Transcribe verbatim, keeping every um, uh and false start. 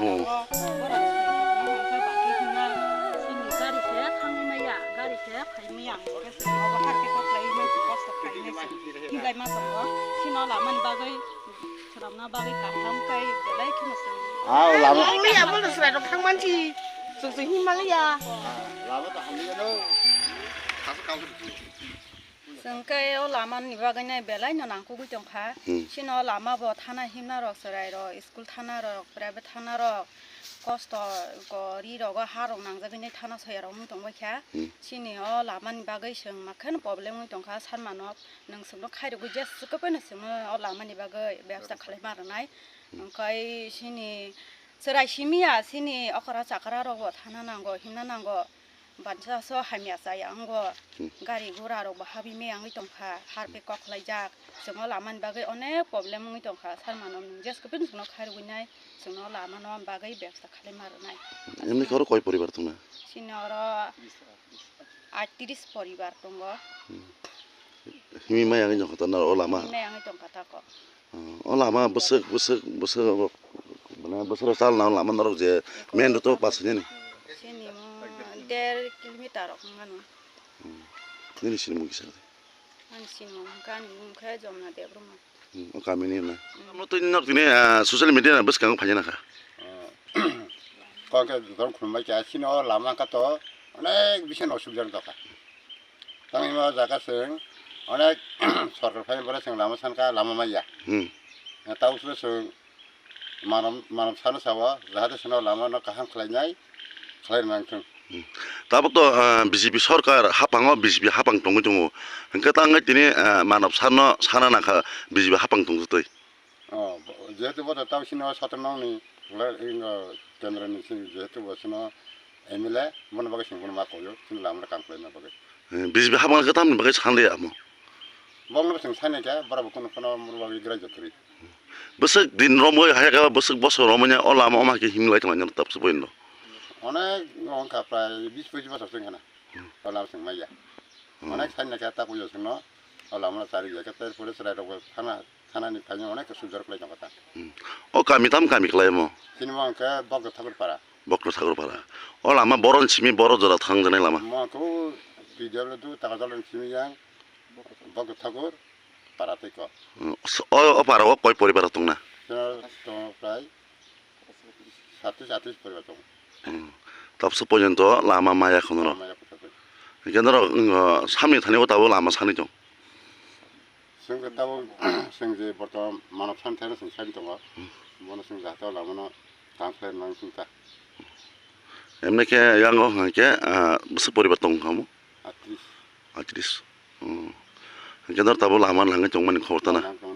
Borok borok se hwnka bati hwnna sini gari se thangwi maya, gari se phai maya, hwnka se obo har khe kok khlaiwi mansi kosto khlaiwi se hinlai ma tongo. Sino lamani bagwi swnamna bagwi kaham khe belai kheno se. Ah, lama. Ang ya bolo srai rok thang mansi. Sung sung Himalaya. Lama ta hamli no. Sasa kau. Chwng khe o lama ni bagwi nai belai no nangkukgwi tongkha. Hmm. Chini o lama bo thana himna rok, chwrai rok, school thana rok, private thana rok, kosto gori rogo ha rok nangjagwi nai thana soya rok wng tongbai kha. Hmm. Chini o lama ni bagwi chwng makheno problem wngwi tongkha, Sarmanok nwng chwngno khairogwi jesukwano chwngno o lama ni bagwi bebsa khlai ma rwnai. Hmm. Hwnkhe chini chwrai simi ya, chini okra chakra rok bo thana nango, himna nango. Bansa so hamya chaya wngo. Hmm. Gari gura rok bo habwi me wngwi tongkha, harphe kok khlaijak. Chwngno lama ni bagwi onek problem wngwi tongkha, Sarmano nwng jesukwphano chwngno khairogwi nai, chwngno lama no bagwi bebsta khlai ma rwnai. Emni khe oro koi poribar tongna? Chini oro aitris poribar tongo. Hmm. Himwi maya wngwi tongkha to na o lama? Himwi maya wngwi tongkha tako. O lama bwswk, bwswk, bwswk, mane bwswk rok chalna o lama norok je main road o pass hwnwi ni. Sini mo der kilometer rok wngmano. Hmm. Nini sinimung kisa? Ani sinimung hwnkhe ani mung khe Jomna Debbarma. Hmm, o kami ni na. Hmm. Omo twi norok tini, ah, social media ni bwskango phaina kha. Kokhe jotono khulumbai kha, chini o lama wngkha to onek bisan osubida wngkha. Tangwi ma jaga chwng onek sorkar phai borok chwng lama sankha, lama maya. Hmm. Tabuk se chwng manam, manam sano sao, jahate chwngno lama no kaham khlainai, khlai nang thung. Hmm. Tabuk to, ah, B J P sorkar haphango B J P haphang tongwi tongo. Hwnkhe tangwi tini, ah, manam sano sana nangkha B J P haphang tongtwi. Oh, bo-, jehetu bo to tau sini o soto nong ni, le-, ingo kendra ni sini jehetu bo sino M L A, bono bagwi sini bono ma koyo, sini lama rok kam khlaina bagwi. Eh, B J P hapang khe tamni bagwi sanliya amo? Bokno bo chwng sainai khe, borok bo kunu, kunu muru bagwi grai joto ri. Bwswk din romwi hai khe, bwswk bosor romwi o lama o ma khe himlai tonglaina tabuk se poino. Onek wngkha prai bis pojis bosor se wngkha na. Hmm. O lama chwng maya. Hmm. Onek sainai khe ta pujo chwngno, o lama no chari ya khe, ter pore chwrai rok bo thana, thana ni phaino onek sujor khlai tongo ta. Hmm. O kami tam kami khlai mo? Chini mo hwnkhe Bokto Thakur para. Bokto Thakur para. O lama boron simi boro jora thang janai lama. Mo khe P W D Takarjala ni simi yang Bokto Thakur para tei ko. Hmm. O, o para o koi poribar tong na? Chwng tongo prai Satis, atis poribar tongo. Hmm. Tabuk se porjonto lama maya khunoro. Lama maya khunoro. Hingke norok, wng, samni thani o tabuk lama sani tong. Chwng khe tabuk, chwng je bortoman manav sani thani chwng sani tongo. Hmm. Bono chwng jahate o lama no tang khlai nang chwng ta. Emne khe yango hingke, ah, bwswk poribar tong kha mo? Atris. Atris. Hmm. Hingke norok tabuk lama nangwi tongmani khobor tana? Lama nang tong